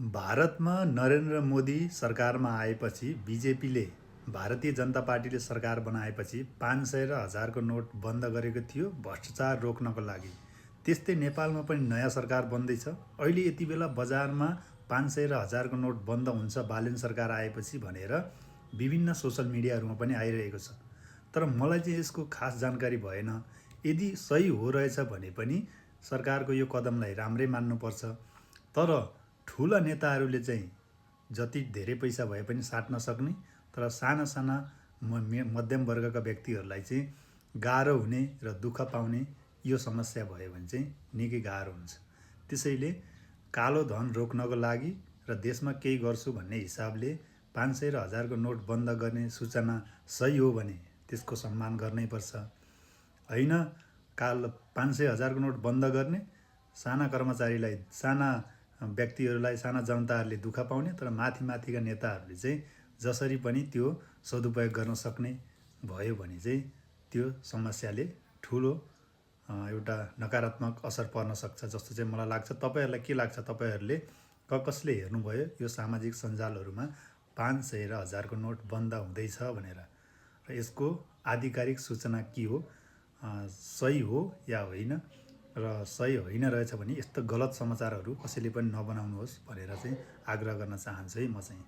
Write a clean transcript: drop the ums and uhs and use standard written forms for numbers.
भारतमा नरेन्द्र मोदी सरकारमा आएपछि बिजेपीले भारतीय जनता पार्टीले सरकार बनाएपछि 500 र 1000को नोट बन्द गरेको थियो भ्रष्टाचार रोक्नको लागि। त्यस्तै नेपालमा पनि नयाँ सरकार बन्दैछ। अहिले यति बेला बजारमा 500 र 1000को नोट बन्द हुन्छ बालेन सरकार आएपछि भनेर विभिन्न सोसल मिडियाहरूमा पनि आइरहेको छ। तर मलाई चाहिँ यसको खास जानकारी भएन। यदि सही हो रहेछ भने पनि सरकारको यो कदमलाई राम्रै मान्नुपर्छ। तर ठुला नेताहरूले चाहिँ जति धेरै पैसा भए पनि साट्न सक्ने, तर साना साना मध्यम वर्गका व्यक्तिहरूलाई चाहिँ गाह्रो हुने र दुःख पाउने यो समस्या भयो भने चाहिँ निकै गाह्रो हुन्छ। त्यसैले कालो धन रोक्नको लागि र देशमा केही गर्छु भन्ने हिसाबले 500 र 1000को नोट बन्द गर्ने सूचना सही हो भने त्यसको सम्मान गर्नैपर्छ। होइन 500 1000को नोट बन्द गर्ने, साना कर्मचारीलाई, साना व्यक्तिहरूलाई, साना जनताहरूले दुःख पाउने, तर माथिका नेताहरूले चाहिँ जसरी पनि त्यो सदुपयोग गर्न सक्ने भयो भने चाहिँ त्यो समस्याले ठुलो एउटा नकारात्मक असर पर्न सक्छ जस्तो चाहिँ मलाई लाग्छ। तपाईँहरूलाई के लाग्छ? तपाईँहरूले कसले हेर्नुभयो यो सामाजिक सञ्जालहरूमा 500 र 1000को नोट बन्द हुँदैछ भनेर, र यसको आधिकारिक सूचना के हो, सही हो या होइन? र सही होइन रहेछ भने यस्तो गलत समाचारहरू कसैले पनि नबनाउनुहोस् भनेर चाहिँ आग्रह गर्न चाहन्छु है म चाहिँ।